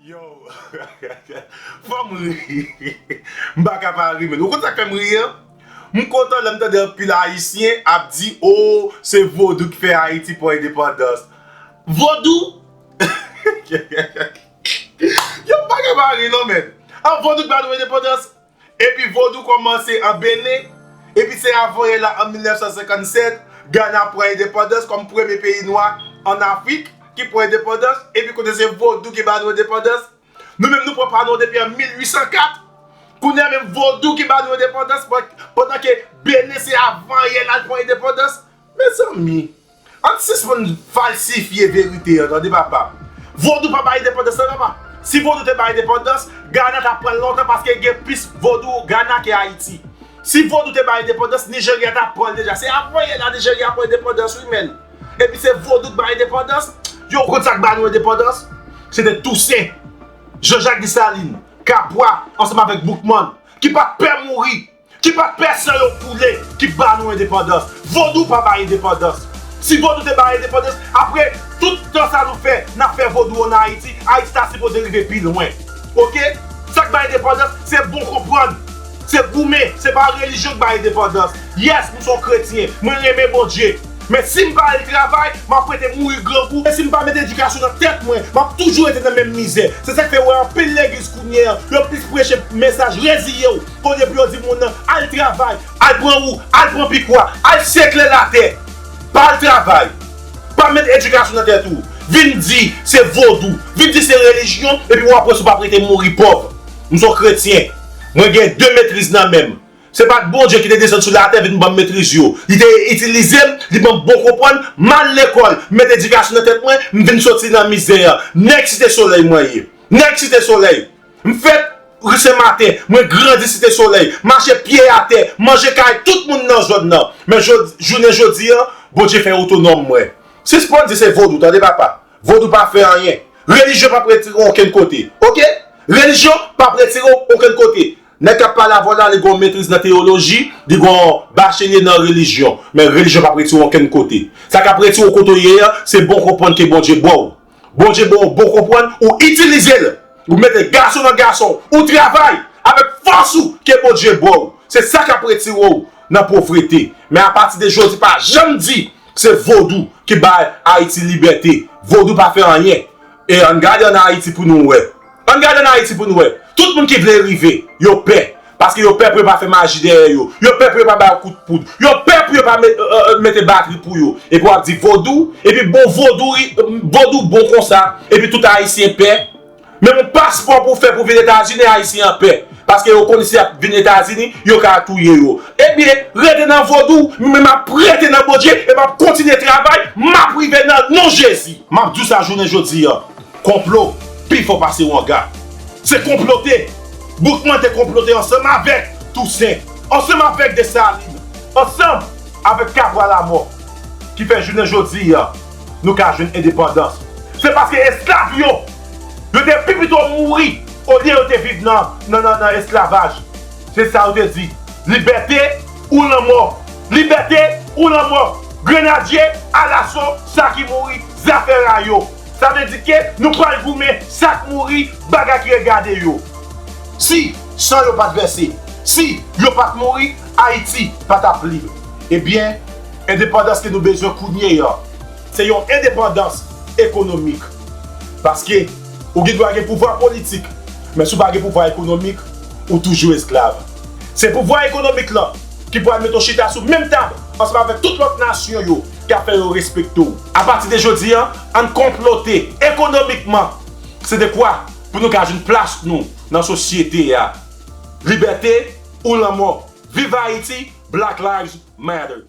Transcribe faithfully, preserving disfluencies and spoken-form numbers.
Yo, fò m ri. M pa ka pa ri, men. Ou konn sa k fè m ri an? M kontan lè m tande anpil Ayisyen ap di, "O, se vodou ki fè Ayiti pran endepandans." Vodou? Yo, m pa ka pa ri, non, men. An vodou ki ba nou endepandans? Epi vodou kòmanse an Benen, epi se avanyè la an mil nèf san senkann sèt, Gana pran endepandans kòm premye peyi nwa an Afrik ki pran endepandans, epi kote se vodou ki ba nou endepandans. Nou menm nou pran pa nou depi an mil uit san kat. Kounye a menm vodou ki ba nou endepandans, pandan ke Benen se avanyè la l pran endepandans. Mezanmi, ann sispann falsifye verite an, tande papa. Vodou pa bay endepandans, tande papa. Si vodou te bay endepandans, Gana t ap pran l lontan paske gen plis vodou Gana ke Ayiti. Si vodou te bay endepandans, Nijerya t ap pran l deja. Se avanyè la Nijerya pran endepandans, wi, men. Epi se vodou k bay endepandans. Yo konn sa k ba nou endepandans? Se te Tousen, Jean-Jacques Dessalines, Kabwa, ansanm avèk Boukman, ki pa t pè mouri, ki pa t pè san yo koule, ki ba nou endepandans. Vodou pa bay endepandans. Si vodou te bay endepandans, apre tout tan sa nou fè, n ap fè vodou ann Ayiti, Ayiti ta sipoze rive pi lwen. Oke? Sa k bay endepandans, se bon konprann. Se goumen, se pa relijyon k bay endepandans. Yes, m se yon kretyen, mwen renmen Bondye. Men si m pa al travay, m ap rete mouri grangou. E si m pa met edikasyon nan tèt mwen, m ap toujou rete nan menm mizè. Se sa k fè w wè anpil legliz kounye a, yo plis preche mesaj reziye w, olye pou yo di moun nan, "Al travay, al pran ou, al pran pikwa, al sekle latè." Pa al travay. Pa met edikasyon nan tèt ou. Vin di se vodou, vin di se relijyon, epi w ap wè si w p ap rete mouri pòv. M se yon kretyen. Mwen gen de metriz nan men m. Se pa t Bondye ki te desann sou latè vin ban m metriz yo. Li te itilize m, li ban m bon konprann, m al lekòl, m met edikasyon nan tèt mwen, m vin soti nan mizè a. Nèg Site Solèy mwen ye. Nèg Site Solèy. M fèt ri Sen Maten, mwen grandi Site Solèy, mache pye atè, manje kay tout moun nan zòn nan. Men jodi, jounen jodi a, Bondye fè otonòm mwen. Sispann di se vodou, tande papa. Vodou pa fè anyen. Relijyon p ap retire w okenn kote. Oke? Relijyon p ap retire w okenn kote. Nèg k ap pale avè w la, li gen yon metriz nan teyoloji, li gen yon bachelye nan relijyon. Men relijyon p ap retire w okenn kote. Sa k ap retire w kote w ye a, se bon konprann ke Bondye ba w. Bondye ba w bon konprann, ou itilize l. Ou mete gason nan gason, ou travay avèk fòs ou ke Bondye ba w. Se sa k ap retire w nan povrete. Men apati de jodi, pa janm di se vodou ki bay Ayiti libète. Vodou pa fè anyen. E ann gade ann Ayiti pou nou wè. Ann gade ann Ayiti pou nou wè. Tout moun ki vle rive, yo pè. Paske yo pè pou yo pa fè maji dèyè yo. Yo pè pou yo pa bay kout poud. Yo pè pou yo pa met, euh, euh, mete batri pou yo. Epi w ap di vodou, epi bon vodou, ri- vodou bon konsa, epi tout Ayisyen pè. Menm yon paspò pou w fè pou w vin Etazini, Ayisyen an pè. Paske yo konnen si y ap vin Etazini, yo ka touye yo. Ebyen, rete nan vodou, mwen menm m ap rete nan Bondye, e m ap kontinye travay, m ap rive nan non Jezi. M ap di w sa jounen jodi a. Konplo pi fò pase wanga. Se konplote. Boukman te konplote ansanm avèk Tousen, ansanm avèk Desalin, ansanm avèk Kabwa Lamò, ki fè jounen jodi a, nou ka jwenn endepandans. Se paske esklav yo, yo te pi pito mouri olye yo te viv nan, nan, nan, nan esklavaj. Se sa yo te di, libète ou lanmò. Libète ou lanmò. Grenadye, alaso, sa ki mouri, zafè rayo. Sa vle di ke nou pral goumen, sa k mouri, bagay ki regade yo. Si san yo pa t vèse, si yo pa t mouri, Ayiti pa t ap lib. Ebyen, endepandans ke nou bezwen kounye a, se yon endepandans ekonomik. Paske ou gen dwa gen pouvwa politik, men si w pa gen pouvwa ekonomik, ou toujou esklav. Se pouvwa ekonomik lan ki pral mete w chita sou menm tab ansanm avèk tout lòt nasyon yo k ap fè yo respekte w. Apati de jodi a, ann konplote ekonomikman, se de kwa pou nou ka jwenn plas nou nan sosyete a. Libète ou lanmò. Viv Ayiti, Black Lives Matter.